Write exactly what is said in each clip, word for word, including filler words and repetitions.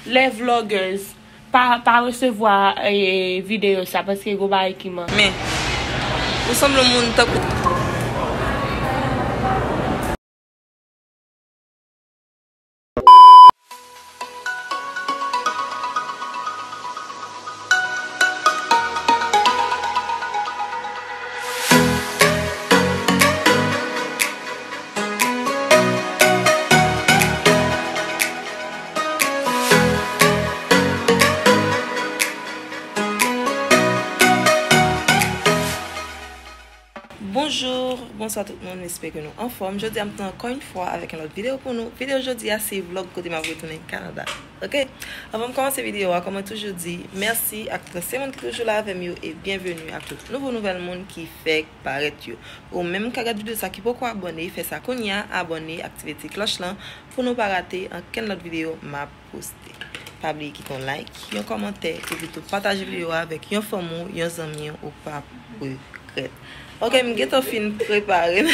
Les vloggers, pa, pa resevwa, eh, videyo sa, paske gon bagay ki manke. Men, ou sanble yon moun tankou. Bonjou, bonswa tout moun, m espere ke nou anfòm. Jodi a, m tou ankò yon fwa avèk yon lòt videyo pou nou. Videyo jodi a, se vlòg kote m ap retounen Kanada. Oke? Anvan m kòmanse videyo a, kòm mwen toujou di, mèsi ak tout se moun ki toujou la avè m yo e byenveni ak tout nouvo nouvèl moun ki fèk parèt yo. Ou menm ka gad videyo sa ki poko abòne, fè sa kounye a, abòne, aktive ti klòch lan pou nou pa rate ankenn lòt videyo m ap poste. Pa bliye kite yon like, yon kòmantè, epi tou pataje videyo a avèk yon fanmi w, yon zanmi w, ou p ap regrèt. Oke, m gentan fin prepare m.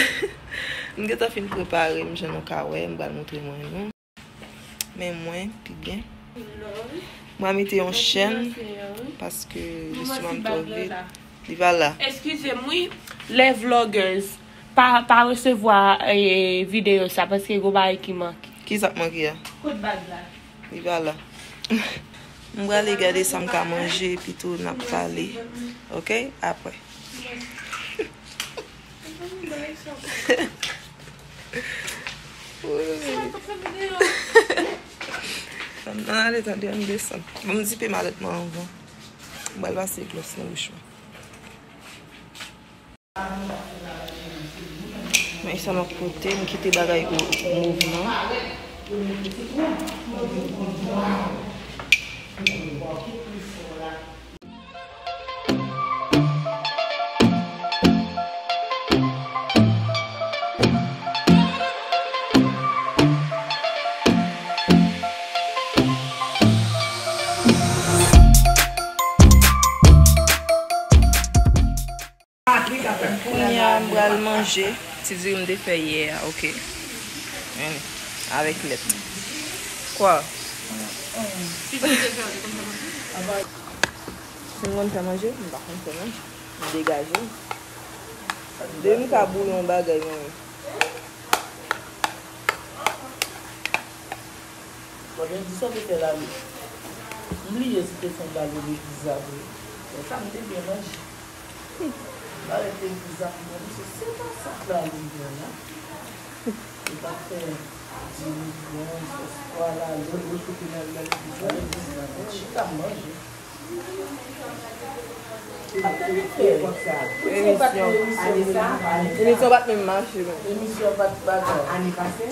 M gentan fin prepare m, jan nou ka wè, m pral montre mwen nou. Men mwen, pi byen. Mwen mete yon chèn, paske lestomak m twò vid. Li pa la. Eskize m, wi. Les vloggers, pa, pa resevwa, eh, videyo sa, paske gon bagay ki manke. Ki sa k manke a? Kot bag la? Li pa la. M prale gade sa m ka manje, epi tou n ap pale. Oke? Apre. Ann ale, tande, ann desann. Ban m zipe malèt mwen anvan. M pral pase glòs nan bouch mwen. Men sa m ap pote, m kite bagay mov lan. Kounye a, m pral manje ti diri m te fè yè a, oke. Men, avèk lèt. Kwa? Si m konn fè manje, m pa konn fè manje. M degaje m. Depi m ka bouyon bagay mwen menm. Bon, men di sa w te fè la, m bliye si te fè yon bagay de pizza vre. Bon, sa m te byen manje. M pa rete pizza pou mwen, se, se pa sa k la li gen la. Li pa fè diri byen, sòs pwa la, lòt, lòt kote nan, nan pizza, m chita m manje. Emisyon. Emisyon pa t menm mache menm. Emisyon pa t bagay. Ane pase.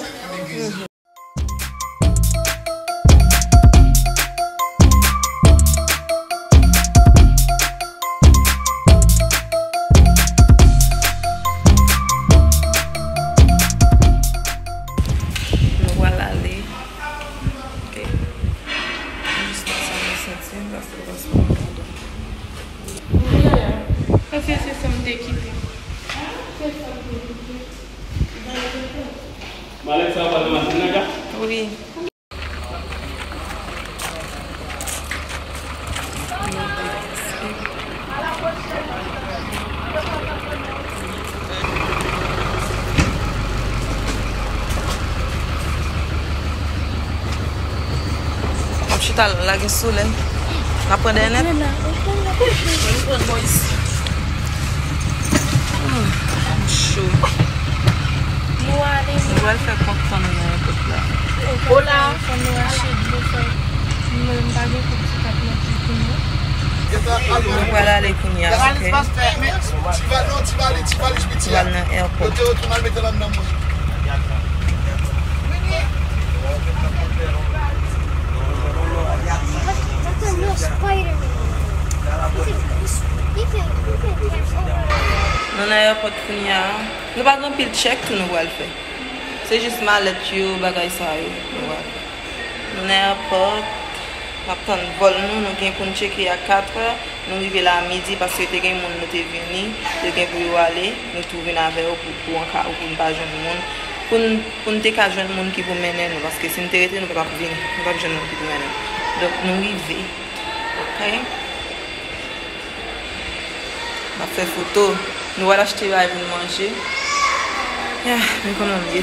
Nou pral ale. Ok. Jis nan sa mwen santi m, paske franchman m pa bon. Paske se sa m te kite. Malèt sa yo pa nan machin nan, Jack? Wi. M ap chita la, gen solèy. N ap pran dèyè nèt. Hmm, m cho. Nou ale, nou pral fè kont tann nan èpòt la. Hola. Fò nou achte dlo, fò nou menm pa gen kòb ti kat nan pòch nou. Nou pral ale kounye a, ok? Ti valiz, ti valiz, ti valiz piti a. Nou pral nan èpòt. Yo te retourne al mete l anndan mwen. That's a real Spider-Man. He can, he can, he can transform. Nou nan èpòt kounye a. Nou pa gen anpil tchèk tou nou pral fè. Se jis malèt yo, bagay sa yo, nou pral fè. Nou nan èpòt, n ap tann vòl nou, nou gen pou n tcheke a katrè. Nou rive la a midi paske te gen moun nou te vini, yo gen pou yo ale, nou tou vin avè yo pou, pou an ka, pou n pa jwenn moun. Pou n, pou n te ka jwenn moun ki pou mennen nou, paske si n te rete, nou pa t ap vini. Nou pa t jwenn moun ki pou mennen nou. Donk, nou rive. Ok? N ap fè foto. Nou al achte bagay pou n manje. Ah, men kòman m ye?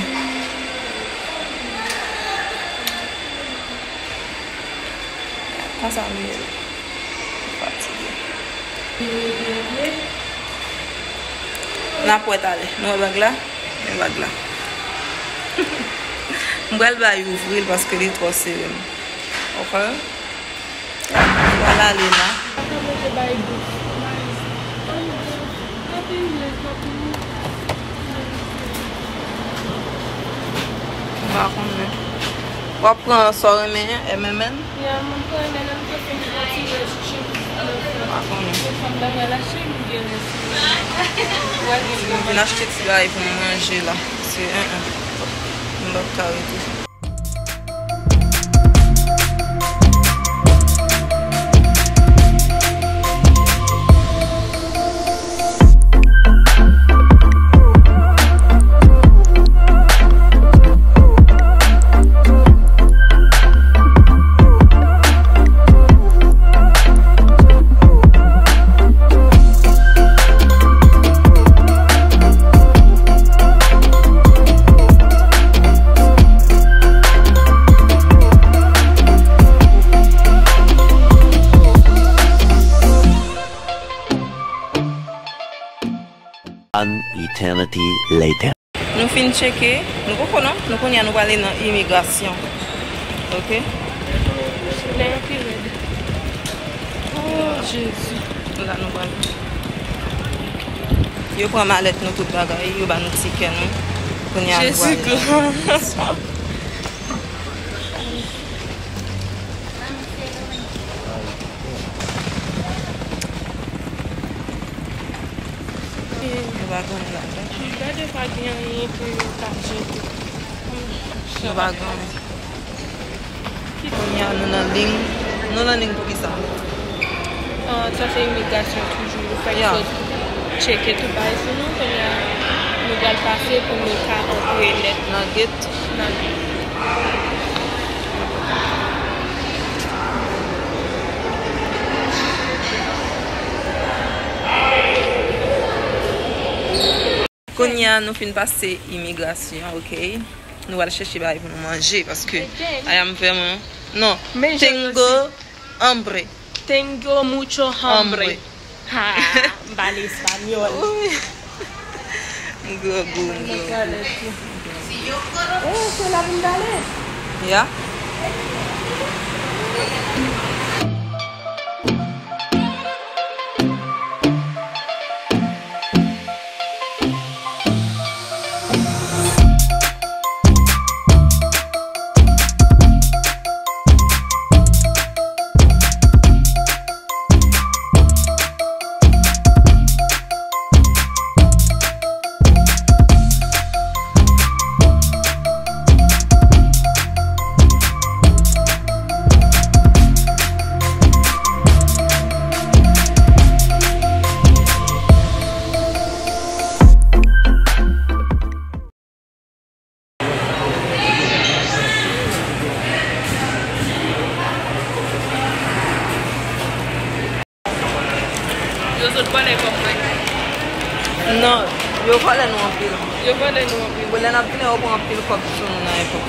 Konsa m ye. M fatige. N ap wè talè. Nou wè bag la? Men bag la. M pral bay ouvri l paske li twò sere m. Ok? M pral ale la. M pa konnen. W ap pran sa w renmen an, M M N? Ya, mwen pran M M N, mwen pran ti rès chips. M pa konnen. Mwen pral achte, m gen rès. M vin achte ti bagay pou m manje la. Se, en, en. M p ap ka rete. An eternity later. Nou fin tcheke, nou poko non, nou kounye a nou prale nan imigrasyon. Ok? Solèy an pi rèd. Oh, Jezi. La nou pral. Yo pran malèt nou, tout bagay, yo ba nou tikè nou. Kounye a nou Jezi pral. Gran. Yo pa gen anyen ladan. Gade, pa gen anyen pou yo ta jete. Yo pa gen anyen. Kounye a nou nan liy. Nou nan liy pou kisa? Ah, sa se imigrasyon toujou. Yo fèk sot tcheke tout bagay sou nou. Kounye a nou pral pase pou nou ka antre lèt nan gate. Nan gate. Kounye a nou fin pase imigrasyon, ok? Nou al chèche bagay pou nou manje, paske I am vrèman, non, tengo hambre. Tengo mucho hambre. Ha, m pale espanyòl. Wi. M grangou, m grangou. Oh, se la pou m pale. Ya. Yo sot vòlè kòb mwen. Non, yo vòlè nou anpil. Yo vòlè nou anpil. Bon, lè n ap vini, yo pran anpil kòb sou nou nan epòk.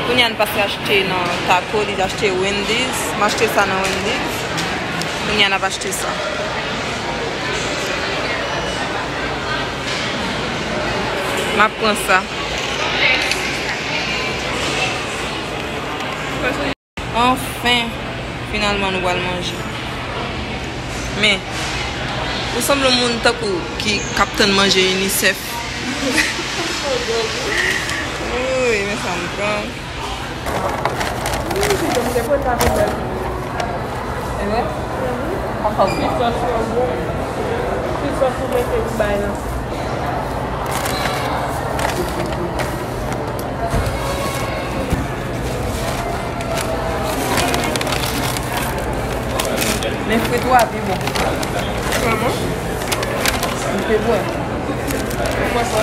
Kounye a n pase achte nan Taco, li achte Wendy's. M achte sa nan Wendy's. Kounye a n ap achte sa. M ap pran sa. Anfen, finalman nou pral manje. Men, ou sanble yon moun tankou ki k ap tann manje UNICEF. Wi, men sa m pran. Wi, se jan m te konn la pou bèl. E vre? Papa ou bon. Ti sòs yo bon. Ti sòs ou mete pou bay la. Men frit ou a pi bon. Vrèman? M te bwè. Mwen sa.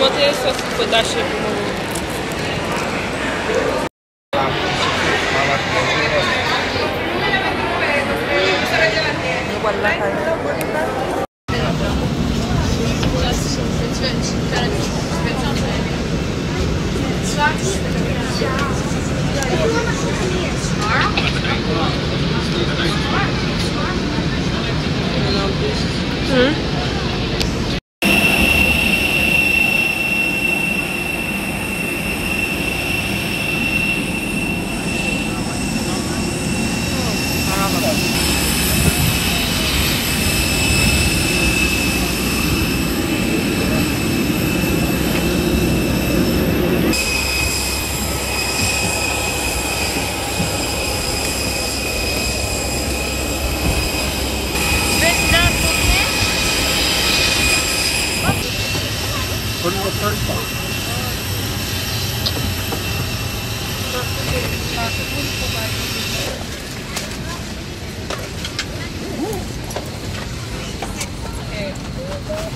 Pote sòs ki potaje pou mwen. Nou pral lakay nou. Hmm.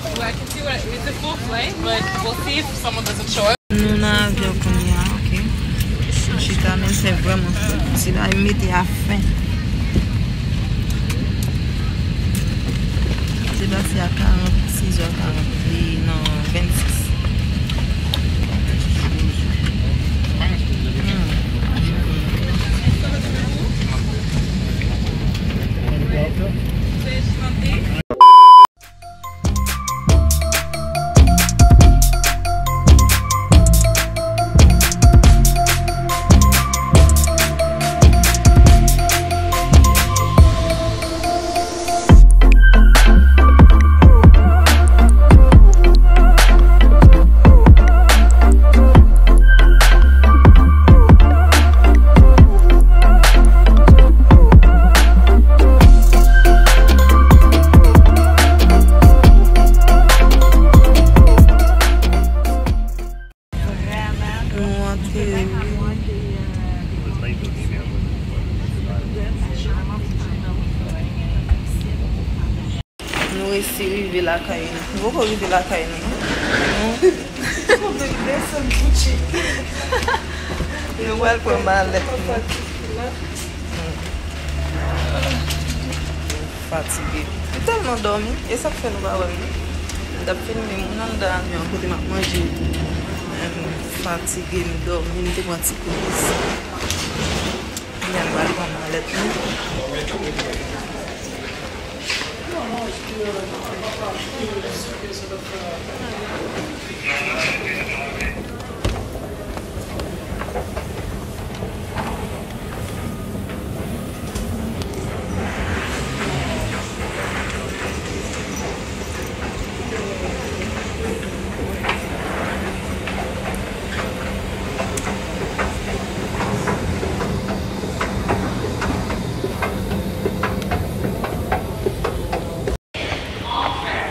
Well, I can see what it's a full flight, but we'll see if someone doesn't show up. Nou nan avyon kounye a, ok. M chita, men l fè vrèman fre. Ti la, m mete a fen. M te pase a karant, sis zè karant, e nan vennsis. Hmm. Nou antre, wi. Nou resi rive lakay nou. Nou poko rive lakay nou, non. Nou pral pran malèt nou. Fatige. M tèlman dòmi, e sa k fè nou pa wè m. M t ap filme moun anndan avyon an kote m ap manje. Men m fatige, m dòmi, m te pran ti poz. Kounye a nou pral pran malèt nou.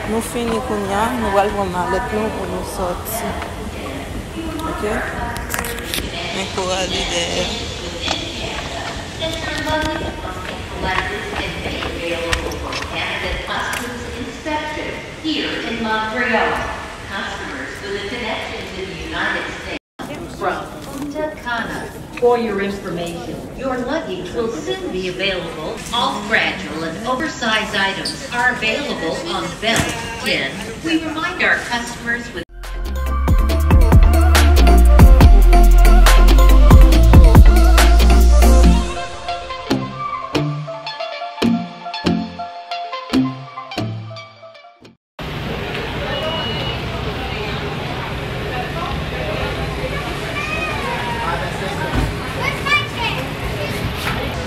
Nou fini kounye a, nou pral pran malèt nou pou nou sòti. Ok? Men Coralie dèyè. Here in Montreal, customers with a connection to the United States from Punta Cana. For your information, your luggage will soon be available. All fragile and oversized items are available on belt tin. We remind our customers with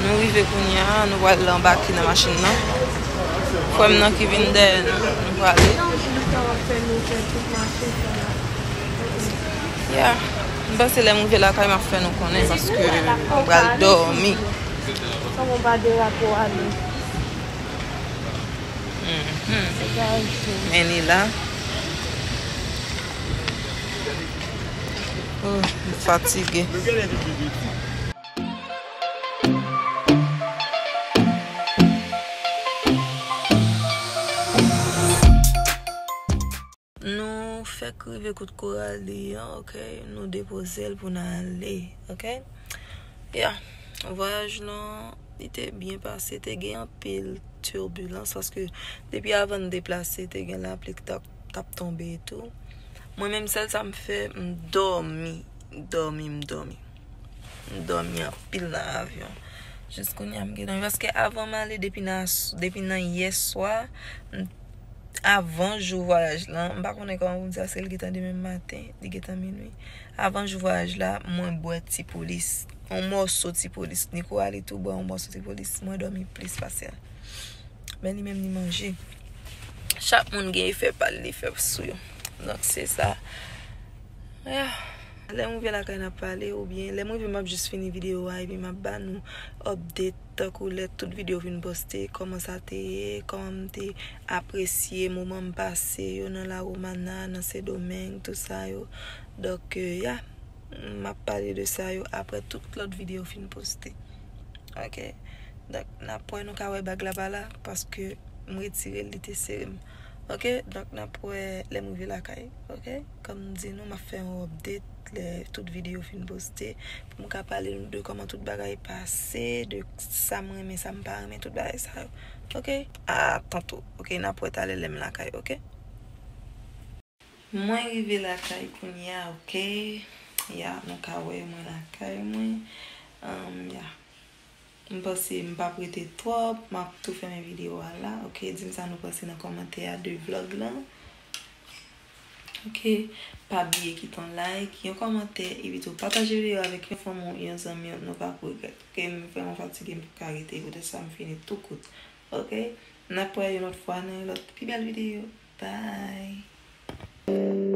Nou rive kounye a, nou pral anbake nan machin nan. Frè m nan ki vin dèyè nou, nou prale. Yeah. M panse lè m rive lakay, m ap fè nou konnen paske m pral dòmi. Kòman w pa derape w ale? Mhm. Men li la. Oh, m fatige. Nou Fèk rive kout Korali an, ok? Nou depoze l pou n ale, ok? Ya, vwayaj lan, li te byen pase, te gen anpil tibilans, paske depi avan n deplase, te gen lapli k t ap, t ap tonbe etou. Mwen menm, sèl sa m fè, m dòmi, m dòmi, m dòmi. M dòmi anpil nan avyon. Jis kounye a, m gentan, paske avan m ale, depi nan, depi nan yè swa, m avan jou vwayaj lan, m pa konnen kòman pou m di sa, paske li gentan demen maten, li gentan minui. Avan jou vwayaj la, mwen bwè ti polis, yon mòso ti polis. Ni Korali tou bwè yon mòso ti polis, mwen dòmi plis pase l. Men li menm, li manje. Chak moun gen efè pa l, li fè sou yo. Donk, se sa. Ya. Lè m rive lakay, n ap pale, oubyen lè m rive, m ap jis fini videyo a, epi m ap ba nou update, tankou lè tout videyo fin poste, kòman sa te ye, kòman m te apresye moman m pase yo nan La Romana, nan Sendomeng, tout sa yo. Donk, euh, ya, m ap pale de sa yo apre tout lòt videyo fin poste. Ok? Donk, n ap wè, nou ka wè bag la pa la, paske m retire l, li te sere m. Ok? Donk, n ap wè lè m rive lakay. Ok? Kòm m di nou, m ap fè yon update lè tout videyo fin poste, pou m ka pale nou de kòman tout bagay pase, de sa m renmen, sa m pa renmen, tout bagay sa yo. Ok? A tanto. Ok, n ap wè talè lè m lakay, ok? Mwen rive lakay kounye a, ok? Ya, nou ka wè mwen lakay mwen. Um, ya. M panse m p ap rete twòp, m ap tou fèmen videyo a la, ok? Di m sa nou panse nan kòmantè a de vlog lan. Ok, pa bliye kite yon like, yon kòmantè, epi tou pataje videyo avèk yon fanmi w, yon zanmi w, nou p ap regrèt. Ok, m vrèman fatige, m p ap ka rete, poutèt sa m fini tou kout. Ok, n ap wè yon lòt fwa nan yon lòt pi bèl videyo. Bye.